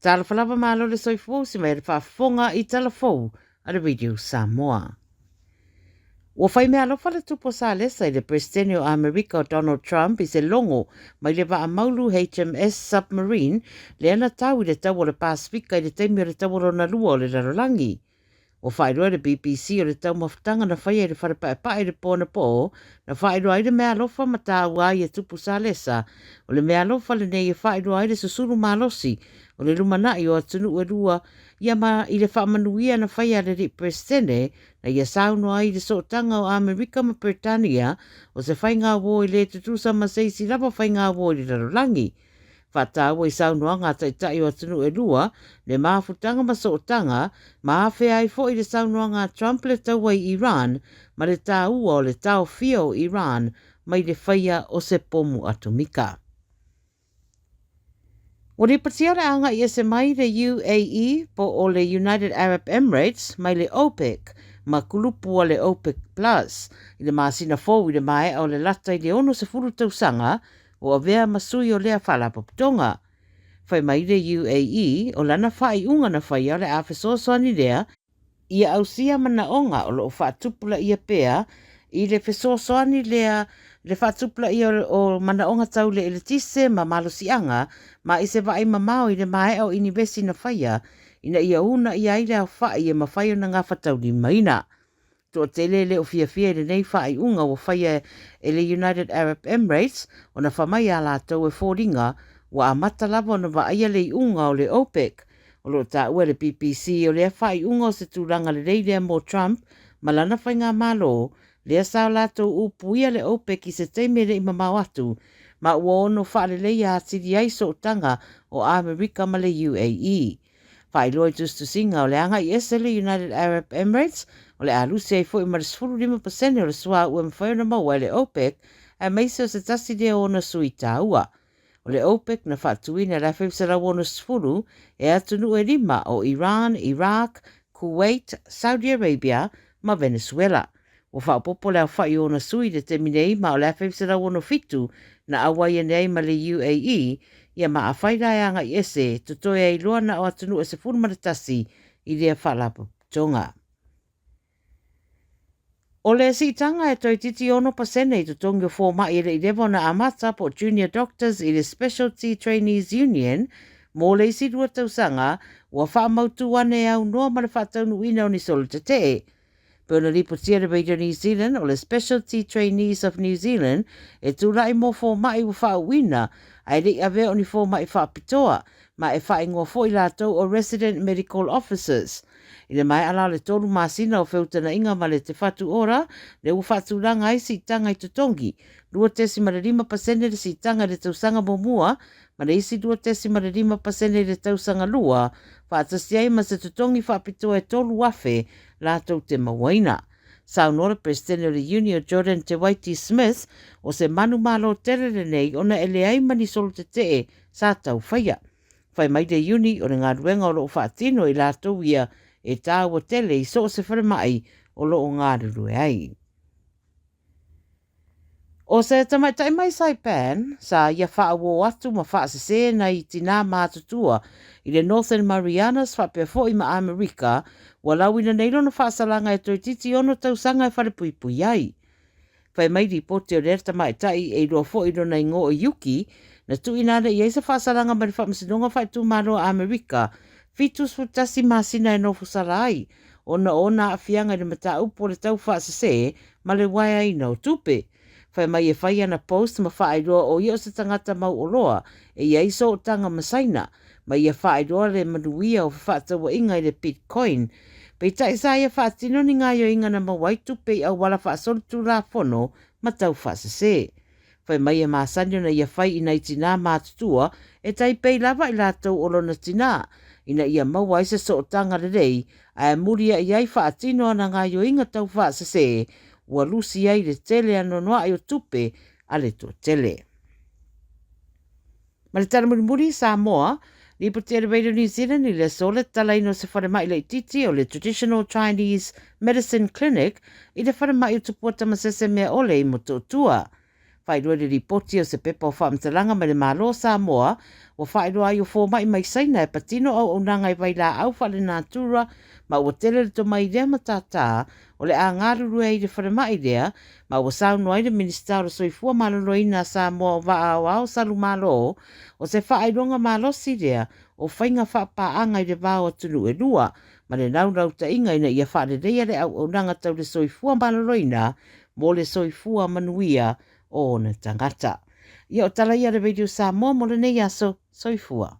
Talofa lava malo le soifua usi mai le faafofoga i tala fou a le Radio Samoa. Ua fai meaalofa le Tupu o Salesa i le Peresetene o Amerika o Donald Trump i se logo mai le vaa maulu HMS Submarine lea na tau i le taua o le Pasefika i le taimi o le Taua Lona Lua o le Lalolagi. Ua faailoa e le BBC o le taumafataga na faia i le fale paepae i le po anapoo na faailoa ai le meaalofa ma taua ai e Tupu Salesa o le meaalofa lenei e faailoa ai le susulu malosi o le lumanai o atunuu e lua ia ma i le faamanuia na faia a le alii Peresetene na ia saunoa ai i le sootaga o Amerika ma Peretania o se faigauo e le tutusa ma se isi lava faigauo i le lalolagi. Faataua i saunoaga a taitai o atunuu e lua le mafutaga ma sootaga ma afea ai foi le saunoaga a Trump le taua i Iran ma le taua o le taofia o Iran mai le faia o se pomu atomika. Ua lipatia le agai ese mai le UAE po o le United Arab Emirates mai le OPEC ma kulupu a le OPEC Plus i le masina fou i le maea o le lata i le 60 tausaga o avea ma sui o lea faalapotopotoga. Fai mai le UAE o lana faaiuga na faia o le a fesoasoani lea ia ausia manaoga o loo faatupulaia pea i le fesoasoani lea le faatupulaia o manaoga tau le eletise ma malosiaga ma i se vaai mamao i le maea o inivesi na faia ina ia uunaia ai le aofai e mafai ona gafataulimaina. Toatele e le o fiafia i lenei faaiuga ua faia e le United Arab Emirates ona fai mai a latou e foliga ua amata lava ona vaaia le iuga o le OPEC. O loo taua e le BBC o lea faaiuga o se tulaga lelei lea mo Trump ma lana faigamalo lea sa o latou upuia le OPEC i se taimi e le i mamao atu ma ua ono faaleleia atili ai sootaga o Amerika ma le UAE. Faailoa i tusitusiga o le agai ese le United Arab Emirates o le a lusi ai foi ma le 15% o le suauu e mafai ona maua e le OPEC aemaise o se tasi lea o ona sui taua. O le OPEC na faatuina i le 1960 e atunuu e lima o Iran, Iraq, Kuwait, Saudi Arabia ma Venezuela. Ua faaopoopo le aofai o ona sui i le taimi nei ma o le 1967 na auai ane ai ma le UAE, ia ma afai la e agai ese, totoe ai loa na o atunuu e 11 i lea faalapotopotoga. O le siitaga e toeitiiti 6% i totogi o fomai e le i leva ona amata po o Junior Doctors i le Specialty Trainees Union mo le isi 2 tausaga ua faamautu ane e aunoa ma le faataunuuina o ni solo tetee. Pei ona lipotia le Radio New Zealand o le Specialty Trainees of New Zealand e tulai mo fomai ua faauuina ae le i avea o ni fomai faapitoa ma e faaigoa foi latou o Resident Medical Officers. I le maea la o le 3 masina o feutanaiga ma le Te Whatu Ora, lea ua faatulaga ai siitaga i totogi, 2.5% le siitaga i le tausaga muamua ma le isi 2.5% i le tausaga lua, faatasi ai ma se totogi faapitoa e 3,000 latou te mauaina. Saunoa le Peresetene o le Uni o Jordan Te Waiti Smith o se manumalo tele lenei ona e leai ma ni solo tetee sa tau faia. Fai mai le Uni o le galuega o loo faatino i latou ia e tāua tele i so o se falemai o loo galulue ai. O se tamaitai mai Saipan, sa ia faauō atu ma faasesē nai tinā matutua i le Northern Marianas faapea foi ma Amerika, ua lauina nei lona faasalaga e toeitiiti 6 tausaga e falepuipui ai. Fai mai lipoti o lea tamaitai e iloa foi lona igoa o Yuki, na tuuina ane i ai se faasalaga mai le Faamasinoga Faaitumalo a Amerika, 71 masina e nofosala ai, ona o ona aafiaga i le mataupu o le tau faasesē ma le waeaina o tupe. Fai mai e fai ana post ma faailoa o ia o se tagata mauoloa e i ai sootaga ma Saina, ma ia faailoa le manuia o fefaatauaiga i le Bitcoin. Peitai sa ia faatino ni gaoioiga na maua ai tupe i auala faasolitulafono ma tau faasesē. Fai mai e masani ona ia fai i nai tinā matutua e taipei lava i latou o lona tinā, ina ia maua ai se sootaga lelei ae muliai ai faatino ana gaoioiga tau faasesē ua lusi ai le tele anoanoai o tupe a le toatele. Ma le tala mulimuli, Samoa, lipoti e le Radio New Zealand i le aso le tatalaina o se falemai laitiiti o le Traditional Chinese Medicine Clinic i le falemai o Tupua Tamasese Meaole i Motootua. Faailoa i le lipoti o se pepa o faamatalaga mai le Malo o Samoa ua faailoa ai o fomai mai Saina e patino auaunaga i vailaau faalenatura ma ua tele le tomai i lea matata o le a galulue ai i le falemai lea ma ua saunoa ai le Minisita o le Soifua Maloloina a Samoa o Vaa Aoao Salumalo o se faailoga malosi lea o faiga faapaaga i le va o atunuu e lua ma le naunautaiga ina ia faaleleia le auaunaga tau le soifua maloloina mo le soifua manuia o ona tagata. Ia o tala ia a le Radio Samoa mo lenei aso. Soifua.